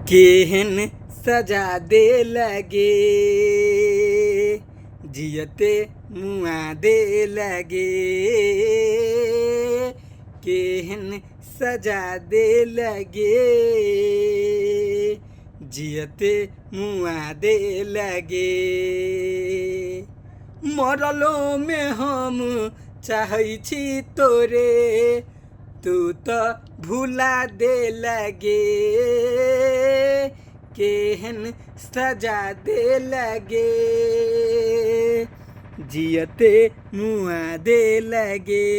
केहन सजा दे लगे, जियते मुआ दे लगे। केहन सजा दे लगे, जियते मुआ दे लगे। मरलो में हम चाहै छी तोरे, तू तऽ भुला दे लगे। केहन सजा दे लगे, जियते मुआ दे लगे।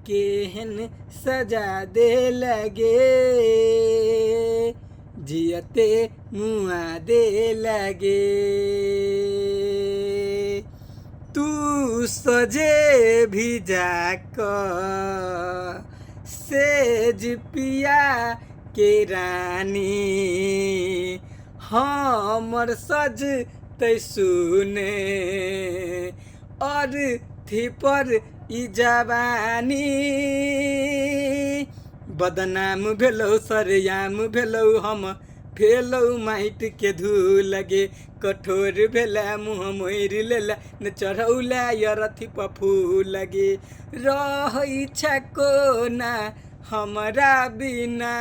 केहन सजा दे लगे, जियते मुआ दे लगे। तू सजे भी जाकऽ सेज पिया के रानी, हमर सजतै सुने अर्थी पर ई जवानी। बदनाम भेलौ सरेआम भेलौ, हम भेलौ माटि के धूल गे। कठोर भेला मुँह मोड़ि लेला, ने चढ़ौला अरथी पर फूल गे। रहै छै कोना हमरा बिना,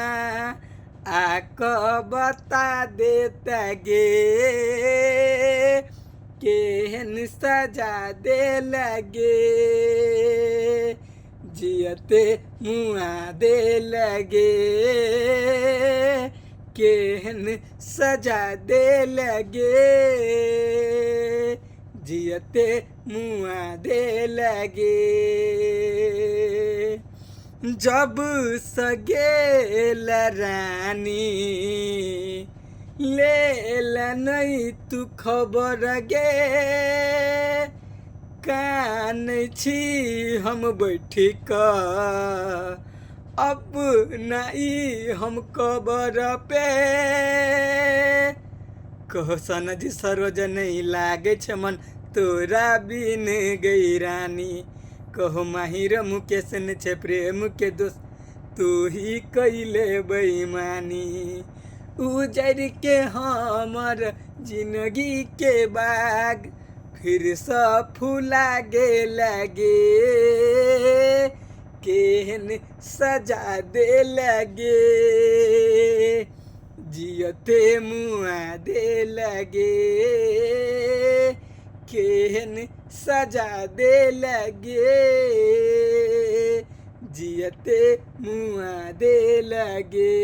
आकऽ बता देता गे। केहन सजा दे लगे, जियते मुआ दे लगे। केहन सजा दे लगे, जियते मुआ दे लगे। जब सगेल रानी लेल नै तू खबर गे, कानै छी हम बैठ कऽ अपना ई हम कबर पे। कहो सनजी सरोज नहि लागै छै मन तोरा बिन गै रानी। कहो माहिर मुकेश ने छै प्रेम के दोष, तू ही कैले बेईमानी। उजड़ के हमर जिंदगी के बाग फिर सब फुला गेल गे। केहन सजा दे लगे, जियते मुआ दे लगे। केहन सजा दे लगे, जियते मुआ दे लगे।